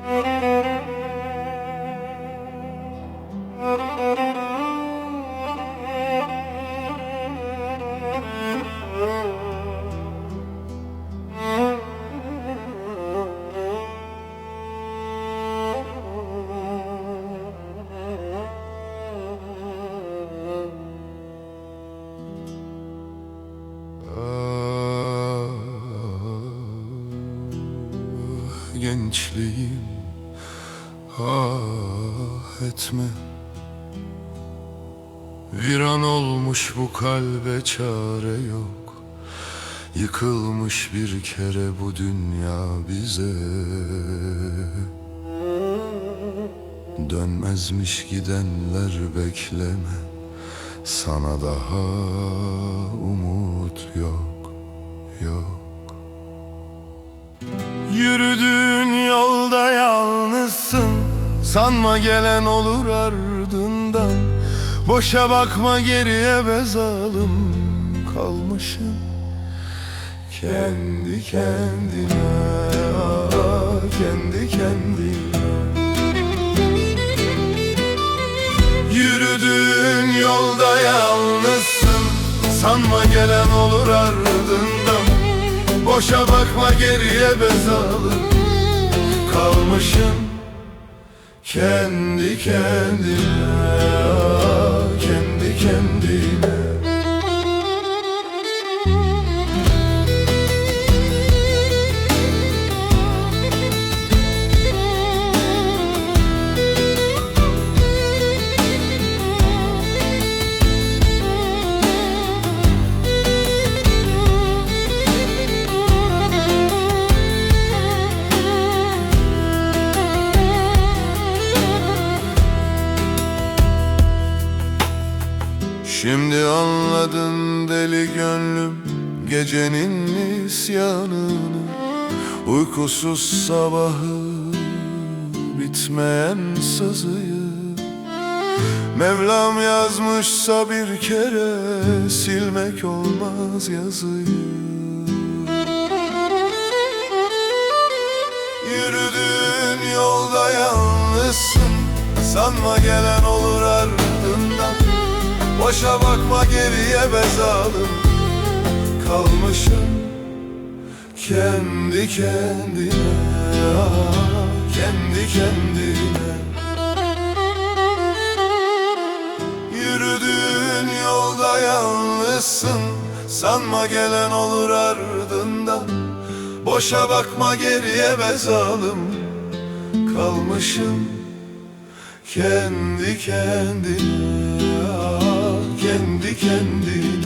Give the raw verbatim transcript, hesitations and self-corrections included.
Ah, gençliğim, ah etme. Viran olmuş bu kalbe çare yok. Yıkılmış bir kere bu dünya bize. Dönmezmiş gidenler, bekleme. Sana daha umut yok, yok. Yürüdüğün yolda yalnızsın, sanma gelen olur ardından. Boşa bakma geriye be zalim, kalmışsın kendi kendine, ah, kendi kendine. Yürüdüğün yolda yalnızsın, sanma gelen olur ardından. Boşa bakma geriye be zalim, kalmışsın kendi kendine, ah, kendi kendine. Şimdi anladım deli gönlüm gecenin isyanını, uykusuz sabahı, bitmeyen sızıyı. Mevlam yazmışsa bir kere, silmek olmaz yazıyı. Yürüdüğün yolda yalnızsın, sanma gelen olur ardından. Boşa bakma geriye be zalim, kalmışsın kendi kendine, ah, kendi kendine. Yürüdüğün yolda yalnızsın, sanma gelen olur ardından. Boşa bakma geriye be zalim, kalmışsın kendi kendine, ah, kendi kendine.